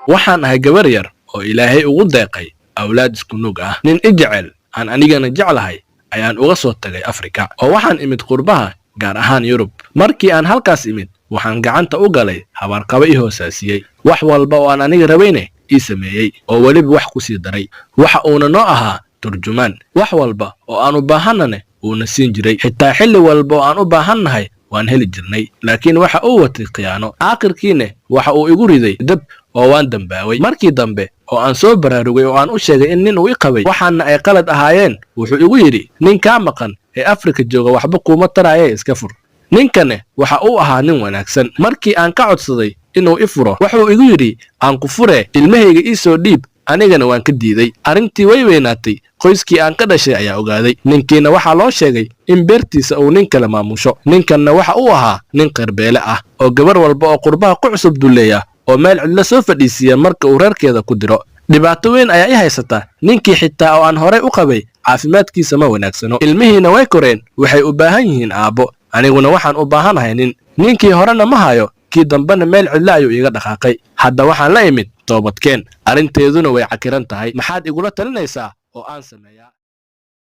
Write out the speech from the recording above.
Waxaan ahay gabar yar oo Ilaahay ugu deeqay awlaad isku nuug ah. Nin i jecel aan anigana jeclahay ayaan uga soo tagay Afrika, oo waxaan imid qurbaha, gaar ahaan Yurub. Markii aan halkaas imid, waxaan gacanta u galay habaarqabo i hoosaasiyey, wax walba oo aan aniga rabayne ii sameeyey, oo weliba wax ku sii daray. Waxa uuna noo ahaa turjumaan, wax walba oo aan u baahannane wuuna siin jiray. Xitaa xilli walba oo aan u baahannahay waan heli jirnay, laakiin waxa uu watay khiyaano. Aakhirkiine waxa uu igu riday dab oo waan dambaaway. Markii dambe oo aan soo baraarugay oo aan u sheegay in nin uu i qabay, waxaana ay qalad ahaayeen, wuxuu igu yidhi: "Nin kaa maqan ee Afrika jooga waxba kuuma taraaye, iska fur." Ninkane waxa uu ahaa nin wanaagsan. Markii aan ka codsaday inuu i furo, wuxuu igu yidhi: "Aan ku furee, ilmahayga ii soo dhiib." Anigana waan ka diiday. Arrintii way weynaatay. Qoyskii aan ka dhashay ayaa ogaaday. Ninkiina waxaa loo sheegay in beertiisa uu nin kale maamusho. Ninkanna waxa uu ahaa nin qerbeele ah oo gabar walba oo qurbaha ku cusub dulleeya oo meel cidlo soo fadhiisiiya marka uu reerkeeda ku diro. Dhibaato weyn ayaa i haysata. Ninkii xitaa oo aan horay u qabay caafimaadkiisa ma wanaagsano. Ilmihiina way koreen, waxay u baahan yihiin aabbo, aniguna waxaan u baahanahay nin. Ninkii horena ma hayo, kii dambena meel cidlo ayuu iiga dhaqaaqay. Hadda waxaan la imid toobadkeen, arrinteeduna way cakiran tahay. Maxaad igula talinaysaa oo aan sameeyaa?